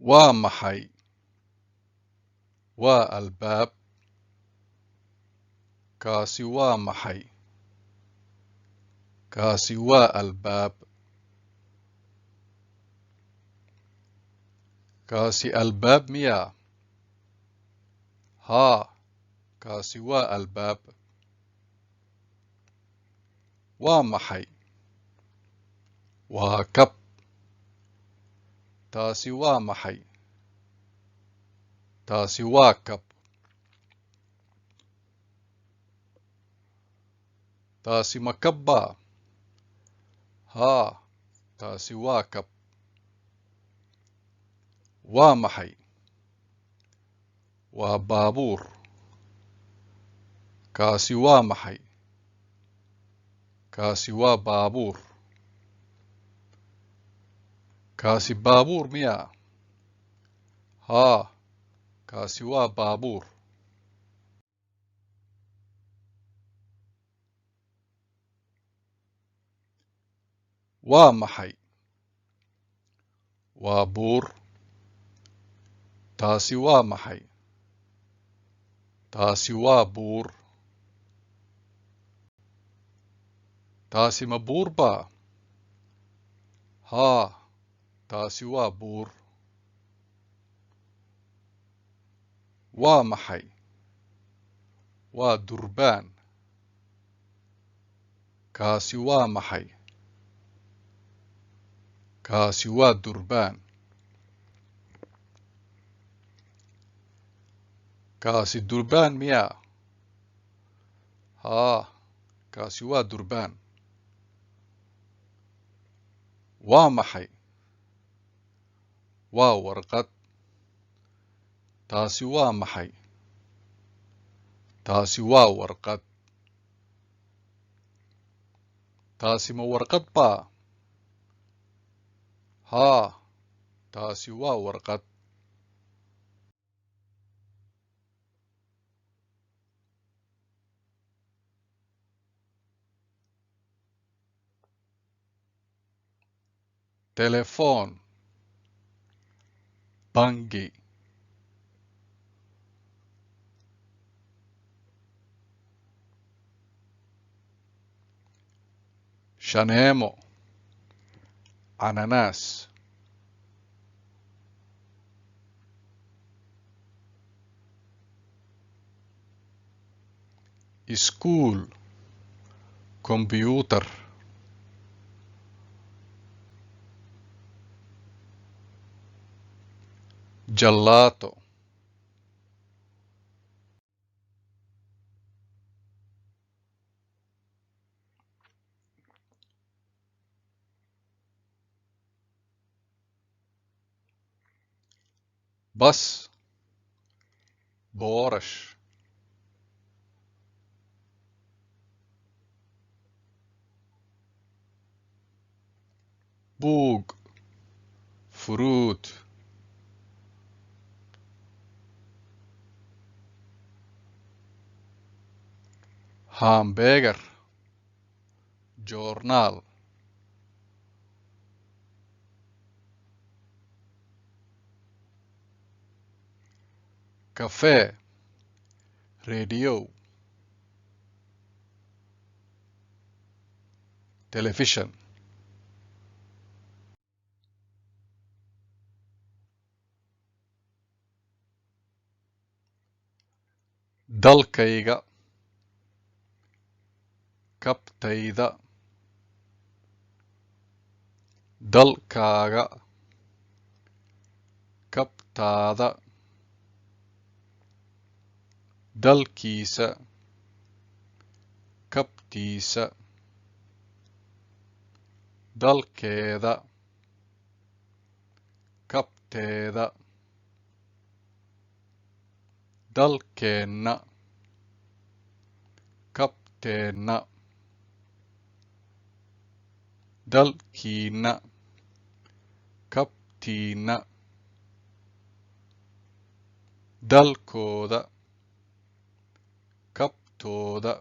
Waa maxay? Waa albaab. Kaasi waa maxay? Kaasi waa albaab. Kaasi albaab miyaa? Haa, kaasi waa albaab. Waa maxay? Waa kab. Taasi waa maxay? Taasi waa kab. Taasi ma kab baa? Haa, taasi waa kab. Waa maxay? Waa baabuur. Kaasi waa maxay? Kaasi waa baabuur. Kaasi baabuur miyaa? Haa, kaasi waa baabuur. Waa maxay? Waa buur. Taasi waa maxay? Taasi waa buur. Taasi ma buur baa? Haa, taasi waa buur. Waa maxay? Waa durbaan. Kaasi waa maxay? Kaasi waa durbaan. Kaasi durbaan miyaa? Haa, kaasi waa durbaan. Waa maxay? Waa warqad. Taasi waa maxay? Taasi waa warqad. Taasi ma warqad baa? Haa, taasi waa warqad. Telefoon. Bangi. Shaneemo. Cananaas. Iskuul. Kombiyuutar. Jalaato. Bas. Boorash. Buug. Furuut. Hamburger. Joornaal. Kafee. Radio. Telefishan. Dalkayga. Kabtayda. Dalkaaga. Kabtaada. Dalkiisa. Kabtiisa. Dalkeeda. Kabteeda. Dalkeenna. Kabteenna. Dalkiina. Kabtiina. Dalkooda. Kabtooda.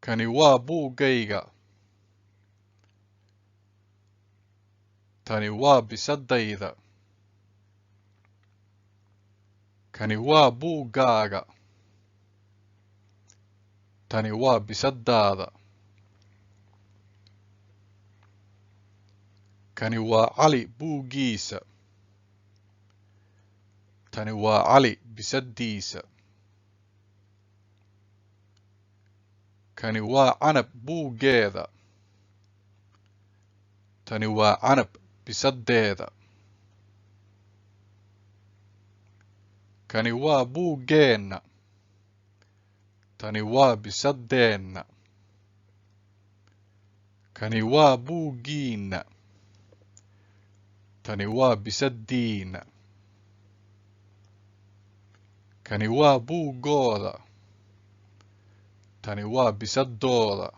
Kani waa buuggayga. Tani waa bisadayda. Kani waa buuggaaga. Tani waa bisadaada. Kani waa Cali buuggiisa. Tani waa Cali bisadiisa. Kani waa Canab buuggeeda. Tani waa Canab bisadeeda. Kani waa buuggeenna. Tani waa bisadeenna. Kani waa buuggiinna. Tani waa bisadiina. Kani waa buuggooda. Tani waa bisadooda.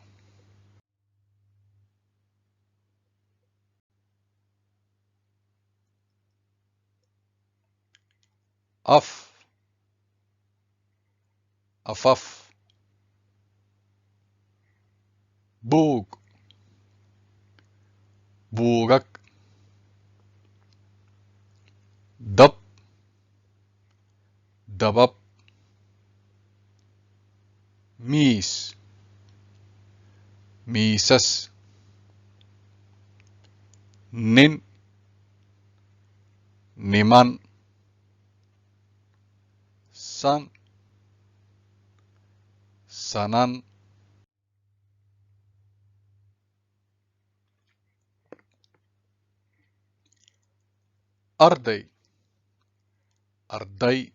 Af, afaf. Buug, buugag. Dab, dabab. Miis, miisas. Nin, niman. San, sanan. Arday, arday.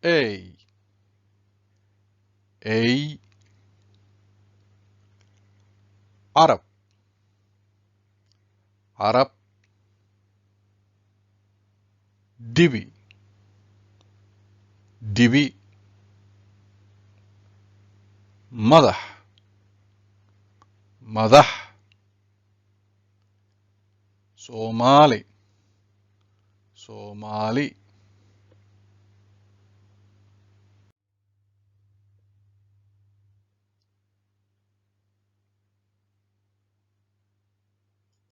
Ey, ey. Carab, carab. Dibi, dibi. Madax, madax. Soomaali, Soomaali.